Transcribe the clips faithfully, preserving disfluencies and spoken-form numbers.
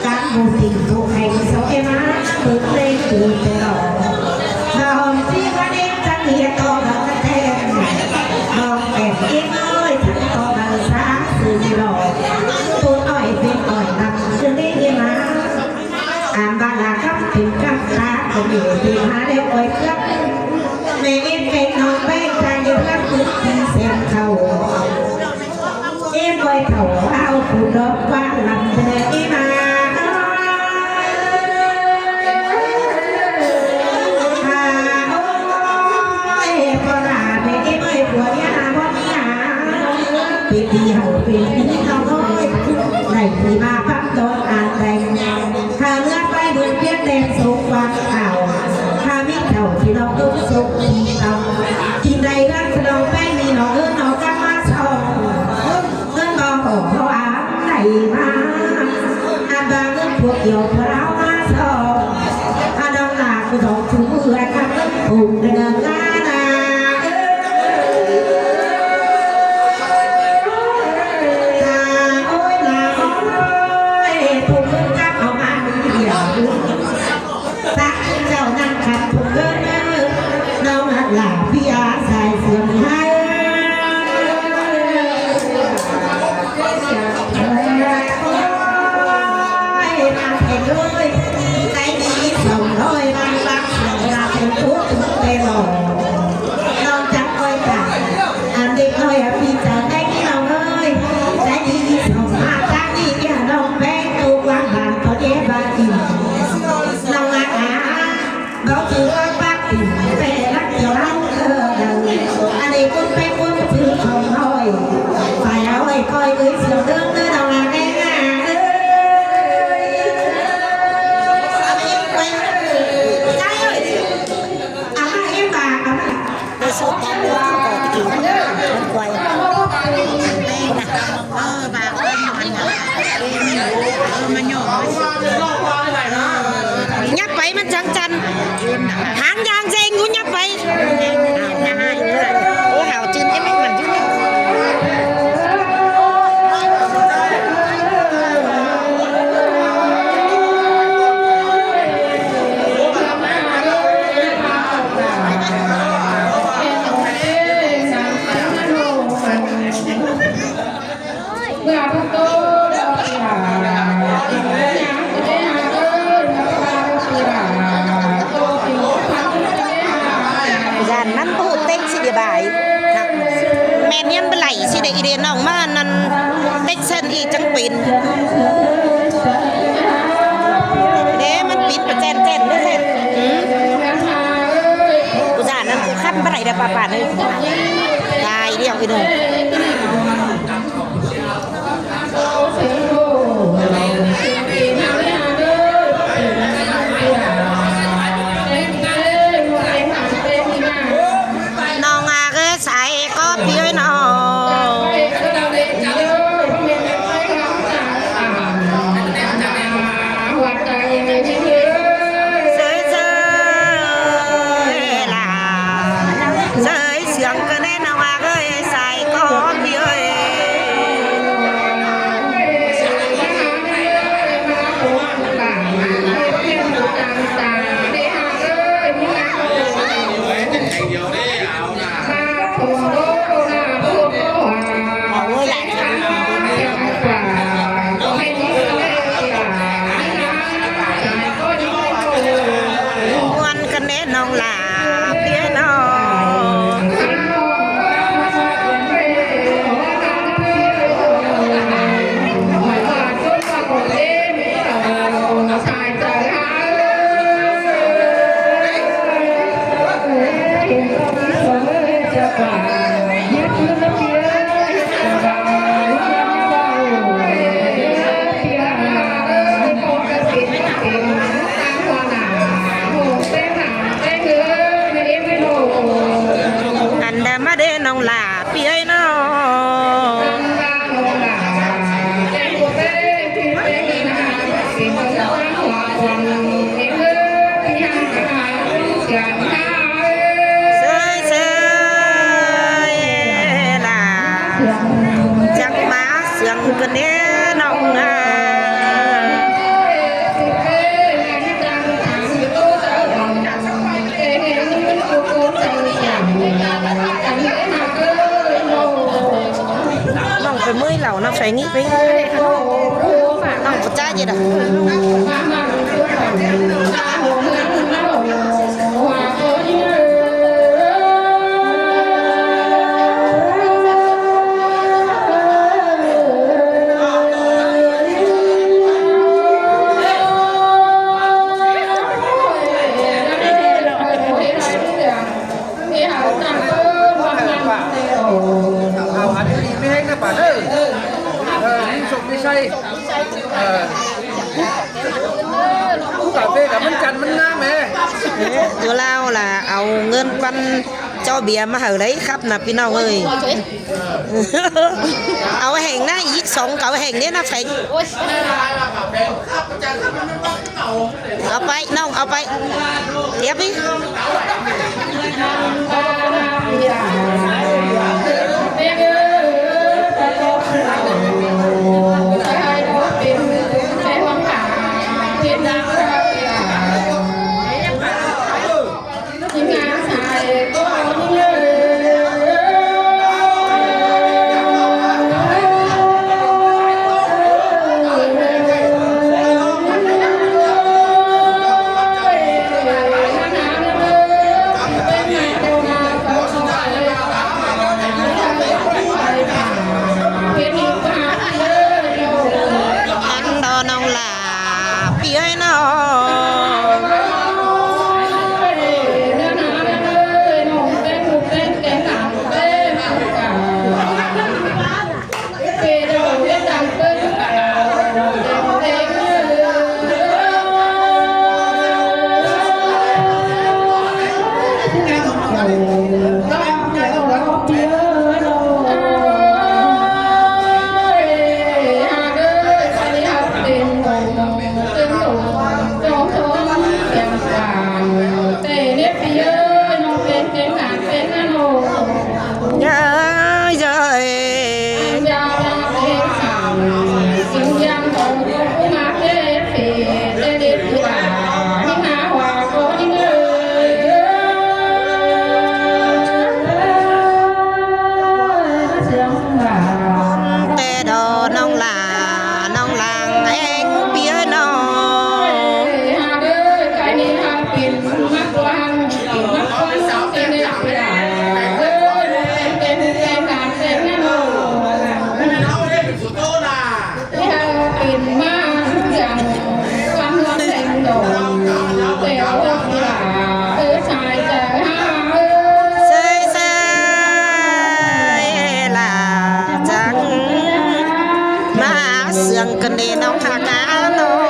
Cán bộ tỉnh bộ ngành sau em á, bớt lên từ từ đó. Và hòm chi có nên trang nghĩa to và cắt thêm. Hòm kẻ yên ơi, thằng to và xa sự gì đó. Tôi hỏi về hỏi nặng, cứ đến em á. Ám bà là khắp tình cảm ta, có thể tìm há để quay khắp. Mẹ em kẹt nó bé, ta như lắm, cứ đi xem cầu. Em ơi thảo ao phủ đó qua lắm thế em à. À, ôi, con à, mẹ em ơi, của nhà con nhà. Vì đi hậu vì đi nó thôi. Này thì mà bắp đón an đành. Hà ngã bay đường biết đèn số quang ảo. Hà mít thảo thì nó cũng số thì tao. Thì này lắm thì nó bay thì nó ướt nó cắt má sau. Ơn bò hổ hó áo đẩy má. Ăn ba ngớt thuộc kiểu của áo má so. Ăn đông là của dòng chúng mưa ăn ăn ngớt cùng cái nợ ngã nà. Nà ôi, nà ôi, thuộc ngớt cắp áo má đi hiểu. Bác chào năm khắp thuộc ngớt nơ. Nông hạt là bia dài sườn hai. Báu chứ ơi bác tỉnh bé lắc kiểu lắm. Ăn đi cũng bé cũng chứ không thôi. Phải áo ơi coi ơi sửa đơn nữa đâu là nghe à. Ơi. Áo em quay. Trai ơi. Áo em bà, áo bà. Tôi sốt tắm nước có cái gì. Quay. Ơ, bà ơi, mà nó. Ơ, mà nhỏ. Nhắp pay ꞌmắn chắng chăn. Háng dáng dên ꞌngú nhắp pay. Ơ, hảo chưn cái mét mắn chưn. Dản ꞌmắn ꞌcọ ꞌtếch ꞌsịn đi bái. ꞌMen ꞌnhăm báu đảy ꞌsịn đi, đi ꞌnọng ꞌmá ꞌnặn ꞌtếch sên đi chắng pên. Đé ꞌmắn pin pá ꞌchẹn ꞌchẹn đé ꞌchẹn. Ư. Cu dản ꞌnặn cu khắt báu đảy đé pá pá ꞌnị. Đảy điêu ꞌnị. ꞌNọng a ꞌcọ sai ꞌcọ ꞌpi ơi ꞌnọ. Sới sới là sới sướng ꞌcọ ꞌnị ꞌnọng a ꞌcọ sai ꞌcọ ꞌpi ơi. ꞌMắn ꞌcọ ꞌnị ꞌnọng lả ꞌpi ơi ꞌnọ. Ăn đa ꞌmá đé ꞌnọng lả ꞌpi ơi ꞌnọ. Sới sới là chắng ꞌmá sướng ꞌcọ ꞌnị. ꞌnọng a. ꞌNọng phải ꞌmới lảu ꞌnọng phải ꞌnghí ꞌpứng. ꞌNọng ꞌcọ ꞌchá ꞌdệt à. Au, ăn đi, đi, ꞌmí ꞌhéng ꞌnớ, pả ꞌnớ. Ơ, ꞌmí sụk ꞌmí say. Ơ. Cà phê cả mứn chăn mứn ꞌngá mẹ. Ơ, ꞌcọ ꞌlẹo ꞌlạ au ꞌngớn ꞌpắn ꞌchọ bia ꞌmá hảư đảy khắp ꞌnạ ꞌpi ꞌnọng ơi. Au hẻng ꞌnạ, ích song au hẻng ꞌnị ꞌnạ phén. Au pay, ꞌnọng, au pay. Tiếp đi. Ăn đó ꞌnọng ꞌlạ ꞌpi ơi ꞌnọng. Dơi, dơi. Té đó ꞌnọng ꞌlạ, ꞌnọng lăng ꞌhéng ꞌpi ơi ꞌnọng. ꞌSới, ꞌsới ꞌlạ chắc ꞌmá sương ꞌcọ ꞌnị ꞌnọng hák cá ꞌnọng.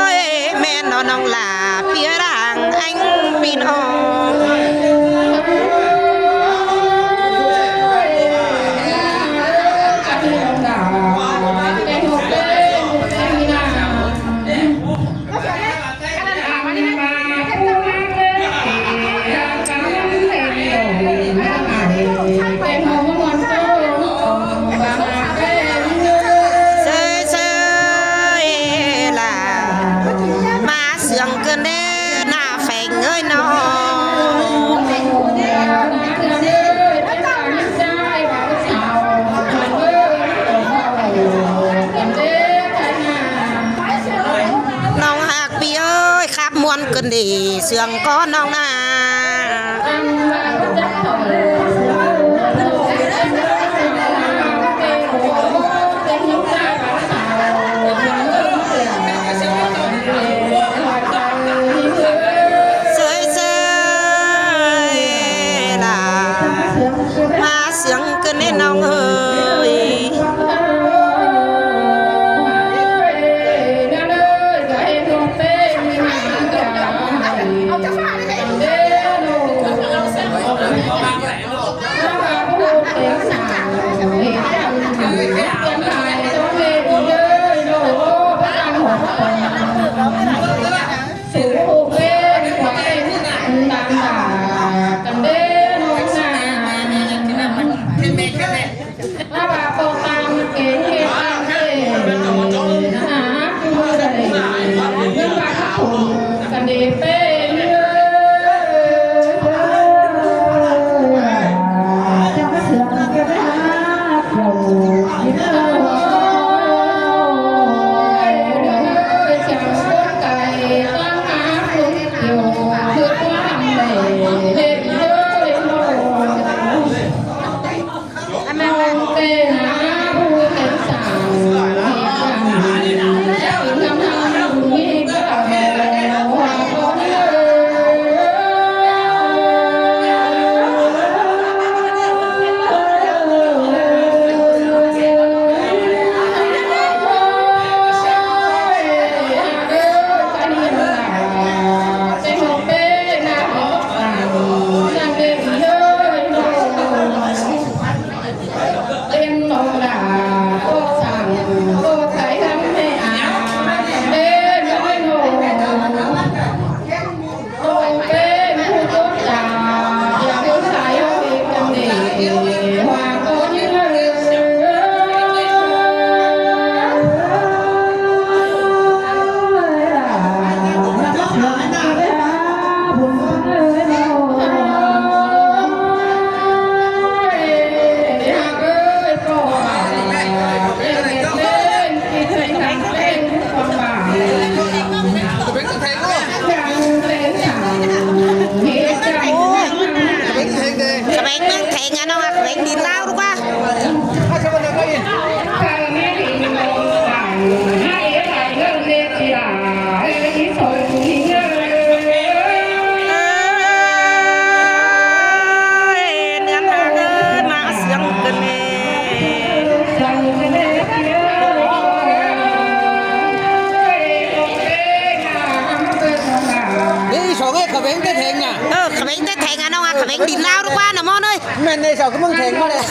Ôi, ꞌmen đó ꞌnọng ꞌlạ ꞌpi ơi đang anh ꞌpi ꞌnọng. ꞌSới, ꞌsới ꞌlạ ꞌmá sương ꞌcọ ꞌnị ꞌnạ phén ơi ꞌnọng. ꞌNọng hák ꞌpi ơi, khắp ꞌmuôn ꞌcọ ꞌnị sương ꞌcọ ꞌnọng ꞌnạ. ꞌSới, ꞌsới ꞌlạ ꞌmá sương ꞌcọ ꞌnị ꞌnọng ơi. Khả beng té theng à? Ờ, khả beng té theng à, ꞌnọng à, khả beng đi lao ꞌlụk ꞌva nả ꞌmôn ơi. ꞌMen ꞌnê sau ꞌcọ ꞌmứng theng ꞌmá đảy.